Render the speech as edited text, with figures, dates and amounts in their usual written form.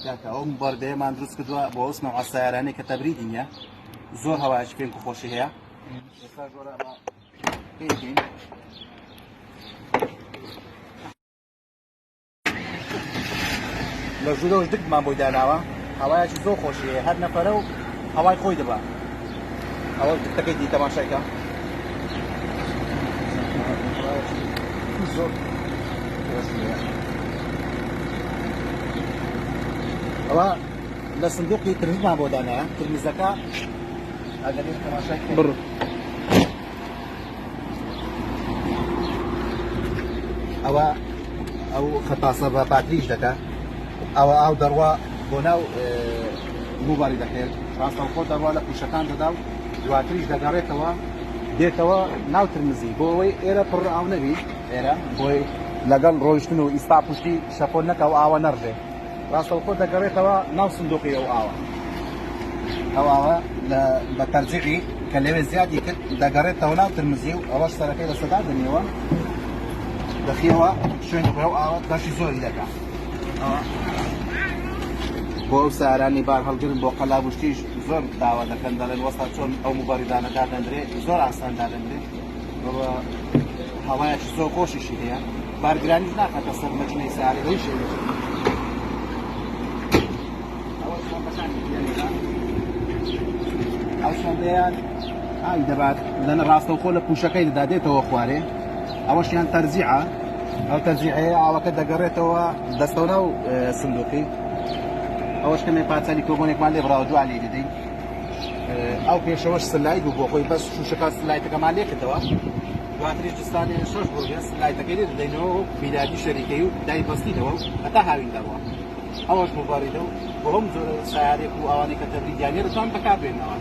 کاکە ئەو مبەردەیەمان دروست کردووە بۆ ئەو نەوعە سیارانەی کە تەبریدی نییە، زۆر هەوایەکی فێنک و خۆشی هەیە. ئێستا زۆر ئەمە پێی لە ژوورەوەش دکمان بۆی داناوە، هەوایەکی زۆر خۆشی هەیە، هەر نەفەرە و هەوای خۆی دەبا. ئەوە دکتەکەی دی تەماشای کە زۆر خۆشی هەیە. ئەوە لە سندوقی ترمزمان بۆ دانایە، ترمزەکە ئەگەر تەماشای بڕ ئەوە ئەو خەتاسە بە پاتریش دەکا، ئەوە ئاو دەڕوا بۆ ناو موباری دەکرێت، ڕاستەوخۆ دەڕوا لە پوشەکان دەدا و دواتریش دەگەڕێتەوە دێتەوە ناو ترمزی بۆ ئەوەی ئێرە پڕ ئاو نەبی، ئێرە بۆی لەگەڵ ڕۆیشتن و ئیستا پشتی شەپۆل نەکا و ئاوە نەڕژێ، ڕاستەوخۆ دەگەڕێتەوە ناو سندوقی ئەو ئاوە. ئەو ئاوە لە بە تەرجیعی کە لەوێ زیادی کرد دەگەڕێتەوە ناو ترمزی و ئەوەش سەرەکەی لە سەدا دەنێوە دەخیەوە شوێنی خۆی، ئەو ئاوە بەشی زۆری دەکا. بۆ ئەو سارانی بار هەڵگرن بۆ قەلابوشتیش زۆر داوا دەکەن، دەڵێن وەستا چۆن ئەو مبەڕیدانە دادەندرێ؟ زۆر ئاسان دادەندرێ، هەوایەکی زۆر خۆشیشی هەیە، بارگرانیش ناخاتە سەر مەچنەی سارە بە هیچ شێوەیەک. ئەوە سۆندەکانی ئەو سۆندەیان ئاوی دەبات لەنە ڕاستەوخۆ لە پوشەکەی دەدا دێتەوە خوارێ. ئەوەشیان تەرزیعە، ئەو تەرزیعەیە ئاوەکە دەگەڕێتەوە دەستەوە و سندوقی. ئەوەش کەمێ پارچەلی کۆبۆنێکمان لێ بڕاوە، دوا لێ دەدەین. ئەو پێشەوەش سلایت بوو بۆ خۆی، بەس شوشەکە سلایتەکەمان لێکردەوە، دواتریش دستانێ شەش بڕگە سلایتەکەی لێ دەدەینەوە و بیدادی شەریکەی و دای بەستینەوە و هەتا هاوین دەڕوا. ئەوەش مبەڕیدە و بۆ هەم جۆرە سیارێک و ئەوانەی کە تەبریدیان نیە دەتوان بەکاربێنەوە.